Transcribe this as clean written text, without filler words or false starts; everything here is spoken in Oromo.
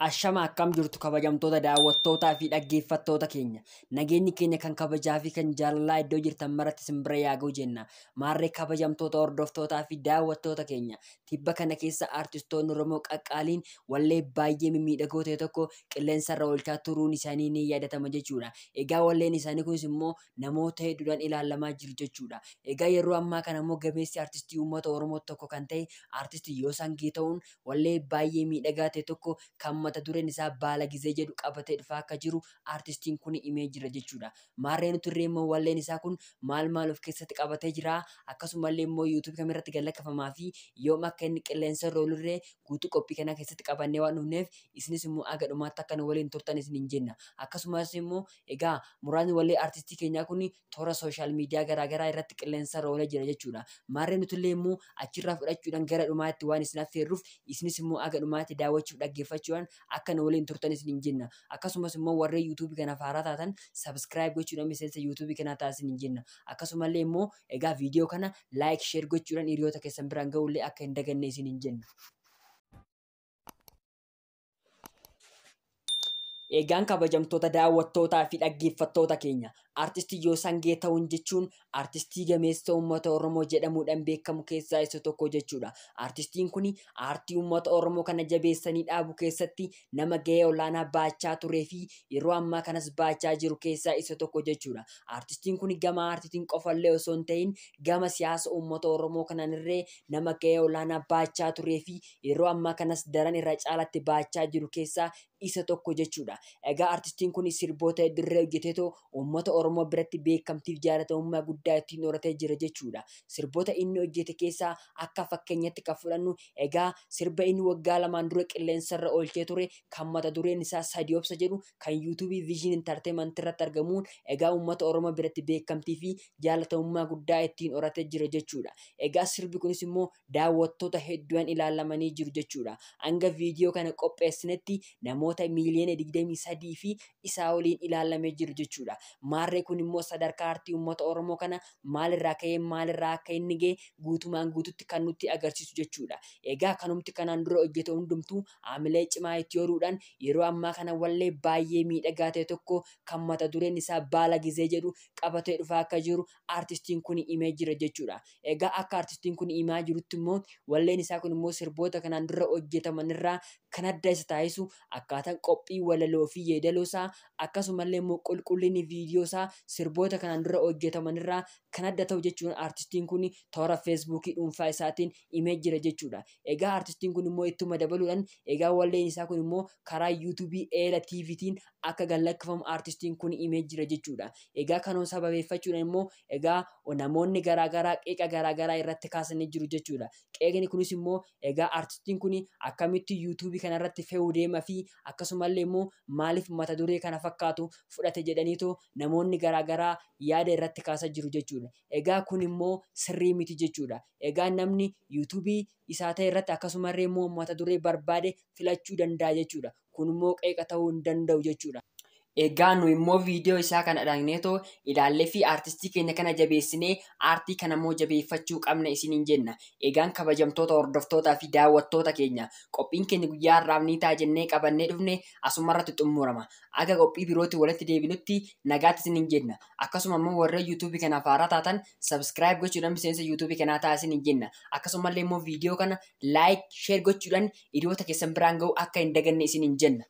Ashama akkam jirtu kabajamtoota daawwattootaa fi dhaggeeffattoota keenya. Nageenyi keenya kan kabajaa fi kan jaalalaa iddoo jirtan maratti isin bira yaa ga'u jenna. Maarree kabajamtoota hordoftootaa fi daawwattoota keenya. Tibba kana keessa artistoonni Oromoo qaqqaaliin wallee baay'ee mimmiidhagoo ta'e tokko qilleensarra oolchaa turuun isaanii ni yaadatama jechuudha. Egaa walleen isaanii kunis immoo namoota hedduudhaan ilaalamaa jiru jechuudha. Egaa yeroo ammaa kana immoo gameessi artistii uummata Oromoo tokko kan ta'e artistii Yoosaan Geetahuun wallee baay'ee miidhagaa ta'e tokko kan mata dureen isaa Baala Gizee jedhu qabatee dhufaa akka jiru artistiin kun himee jira jechuudha. Maarreen turree immoo walleen isaa kun maal maal of keessatti qabatee jira, akkasumallee immoo yuutuubii kamirratti gad lakkifamaa fi yoom akka inni qilleensa irra oolurree guutuu qophii kanaa keessatti qabannee waan dhufneef isinis immoo aga dhumaatti akka nu waliin turtan isiniin jenna. Akkasumas immoo egaa muraasni wallee artistii keenyaa kun toora sooshaal miidiyaa garaagaraa irratti qilleensa irra oolee jira jechuudha. Maarreen nutullee immoo achirraa fudhachuudhaan gara dhumaatti waan isin affeerruuf isinis immoo aga dhumaatti daawwachuuf dhaggeeffachuudhaan akka nu waliin turtan isiniin jenna. Akkasumas immoo warreen yuutuubii kanaaf haaraa taatan sabskiraayib gochuudhaan miseensa yuutuubii kanaa ta'a isiniin jenna. Akkasumallee immoo egaa viidiyoo kana laayik sheer gochuudhaan hiriyoota keessan biraan ga'uullee akka hin daganne isiniin jenna. Egaan kabajamtoota daawwattootaa fi dhaggeeffattoota keenya, artistii Yoosaan Geetahuun jechuun artistii gameessa uummata Oromoo jedhamuudhaan beekamu keessaa isa tokko jechuudha. Artistiin kun aartii uummata Oromoo kana jabeessanii dhaabu keessatti nama gahee olaanaa baachaa turee fi yeroo ammaa kanas baachaa jiru keessaa isa tokko jechuudha. Artistiin kun gama aartiitiin qofallee osoo hin ta'in gama siyaasa uummata Oromoo kanaan nama gahee olaanaa baachaa turee fi yeroo ammaa kanas daran irra caalatti baachaa jiru keessaa isa tokko jechuudha. Egaa artistiin kun sirboota hedduu hojjeteetoo uummata Oromoo biratti beekamtiif jaalatamummaa guddaa ittiin horatee jira jechuudha. Sirboota inni hojjete keessaa akka fakkeenyatti kan fudhannu egaa sirba inni waggaa lamaan dura qilleensarra oolchee ture kan mata dureen isaa Sadii Obsa jedhu kan yuutuubii Vision Entertainment irratti argamuun egaa uummata Oromoo biratti beekamtii fi jaalatamummaa guddaa ittiin horatee jira jechuudha. Egaa sirbi kunis immoo daawwattoota hedduun ilaalamanii jiru jechuudha. Hanga viidiyoo kana qopheessinetti namoota miiliyoona 23 fi isaa oliin ilaalamee jiru jechuudha. Maarree kun immoo sadarkaa aartii uummata Oromoo kana maalirraa ka'ee maalirraa akka inni ga'e guutumaan guututti kan nutti agarsiisu jechuudha. Egaa kanumti kanaan dura hojjete hundumtuu haamilee cimaa itti horuudhaan yeroo ammaa kana wallee baay'ee miidhagaa ta'e tokko kan mata dureen isaa Baala Gizee jedhu qabatee dhufaa akka jiru artistiin kun himee jira jechuudha. Egaa akka artistiin kun himaa jirutti immoo walleen isaa kun immoo sirboota kanaan dura hojjetamanirraa kan adda isa taasisu akkaataan qophii walaloo fi yeedaloo isaa akkasumallee immoo qulqullinni viidiyoo isaa sirboota kanaan dura hojjetamanirraa kan adda ta'u jechuun artistiin kun toora feesbuukii dhuunfaa isaatiin himee jira jechuudha. Egaa artistiin kun immoo ittuma dabaluudhaan egaa walleen isaa kun immoo karaa yuutuubii Eela TVtiin akka gad lakkifamu artistiin kun himee jira jechuudha. Egaa kanuma sababeeffachuudhaan immoo egaa namoonni garaagaraa qeeqa garaagaraa irratti kaasanii jiru jechuudha. Qeeqni kunis immoo egaa artistiin kun akkamitti yuutuubii kanarratti fe'uu deema fi akkasumallee immoo maaliif mata duree kana fakkaatu fudhate jedhaniitoo namoonni garaagaraa yaada irratti kaasaa jiru jechuudha. Egaa kun immoo sirrii miti jechuudha. Egaa namni yuutuubii isaa ta'e irratti akkasumallee immoo mata duree barbaade filachuu danda'a jechuudha. Kun immoo qeeqa ta'uu hin danda'u jechuudha. Egaa nu immoo viidiyoo isaa kana dhaqneetoo ilaallee fi artistii keenya kana jabeessinee aartii kana immoo jabeeffachuu qabna isiniin jenna. Egaan kabajamtoota hordoftootaa fi daawwattoota keenya qophiin keenya guyyaa har'aaf ni ta'a jennee qabannee dhufne asumarratti xumurama. Aga qophii birootti walitti deebinutti nagaatti isiniin jenna. Akkasuma immoo warra yuutuubii kanaaf haaraa taatan sabskiraayib gochuudhaan miseensa yuutuubii kanaa ta'a isiniin jenna. Akkasumallee immoo viidiyoo kana laayik sheer gochuudhaan hiriyoota keessan biraan ga'uu akka hin daganne isiniin jenna.